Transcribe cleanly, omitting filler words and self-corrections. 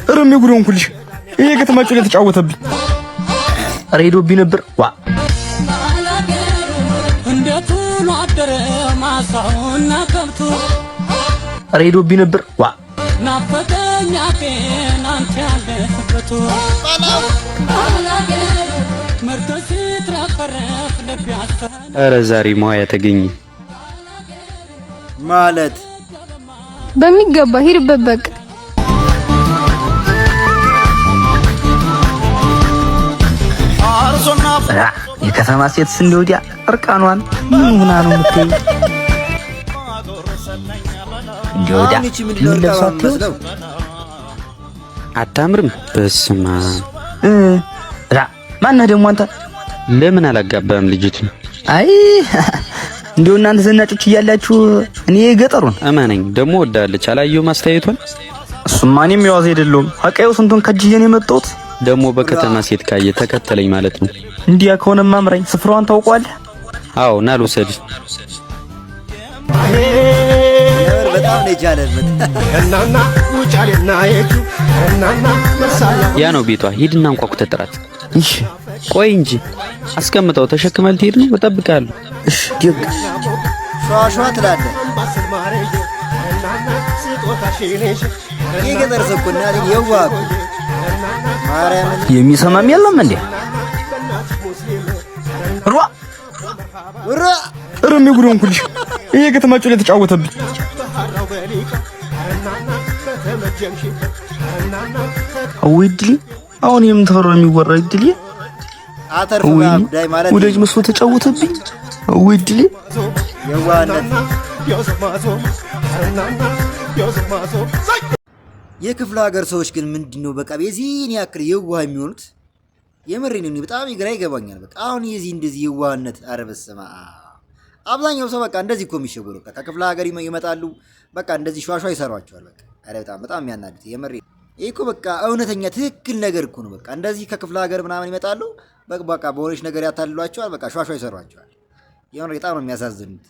እርም ጉድ ሆንኩልሽ። ይሄ ከተማችሁ ላይ ተጫወተብኝ። ኧረ ሄዶብኝ ነበር ዋ። እንዴት ውሎ አደረ ማሳውና ከብቱ? ኧረ ሄዶብኝ ነበር ዋ። ናፈቀኝ አፌን አንተ ያለህበቱ፣ መርቶ ሲትረፈረፍ ልብ ያሰ ኧረ ዛሬ ሙያ ተገኘ። ማለት በሚገባ ሂድበት በቃ። የከተማ ሴት እንደ ወዲያ እርቃኗን ምን ሆና ነው የምትይው? እንደ ወዲያ አሁን ይቺ ምንድን ነው ምን ለብሳ እርቃኗን አትይው? የምትመስለው? አታምርም? በስመ አብ። ራ ማነህ ደግሞ አንተ? ለምን አላጋባም ልጅቱን? አይ፣ እንደው እናንተ ዘናጮች እያላችሁ እኔ ገጠሩን። እመነኝ ደግሞ ወዳለች። አላየሁም አስተያየቷን። እሱማ እኔም የዋዛ አይደለሁም። አቀየው ስንቱን ከጅዬ ነው የመጣሁት። ደግሞ በከተማ ሴት ካየ ተከተለኝ ማለት ነው። እንዲያ ከሆነማ አምራኝ። ስፍራዋን ታውቀዋለህ? አዎ፣ ና ልውሰድ። የምር በጣም ነው የቻለበት። ያ ነው ቤቷ። ሂድና አንኳኩተህ ጥራት። እሺ። ቆይ እንጂ አስቀምጠው ተሸክመህ ልትሄድ ነው? እጠብቅሃለሁ። እሺ ደግ። ሸዋሸዋ ትላለህ። የገጠር ሰው እኮ እናቴ የዋህ እኮ ማርያምን። የሚሰማም የለም እንዴ? ሯ። ውራ። እርም ጉድ ሆንኩልሽ። ይሄ ከተማችሁ ላይ ተጫወተብኝ። አወይ እድሌ! አሁን የምታወራው የሚወራ እድሌ። አተርፍ ወይ ጉዳይ ማለት ወዳጅ መስሎ ተጫወተብኝ። አወይ እድሌ! የዋህነት። የክፍለ ሀገር ሰዎች ግን ምንድን ነው በቃ የዚህን ያክል የዋህ የሚሆኑት? የምሬን ነው፣ በጣም ግራ ይገባኛል። በቃ አሁን የዚህ እንደዚህ የዋህነት፣ ኧረ በስመ አብ። አብዛኛው ሰው በቃ እንደዚህ እኮ የሚሸወደው በቃ ከክፍለ ሀገር ይመጣሉ፣ በቃ እንደዚህ ሿሿ ይሰሯቸዋል። በቃ ኧረ በጣም በጣም የሚያናዱት የምሬን። ይህ እኮ በቃ እውነተኛ ትክክል ነገር እኮ ነው። በቃ እንደዚህ ከክፍለ ሀገር ምናምን ይመጣሉ፣ በቃ በሆነች ነገር ያታልሏቸዋል። በቃ ሿሿ ይሰሯቸዋል። የምር በጣም ነው የሚያሳዝኑት።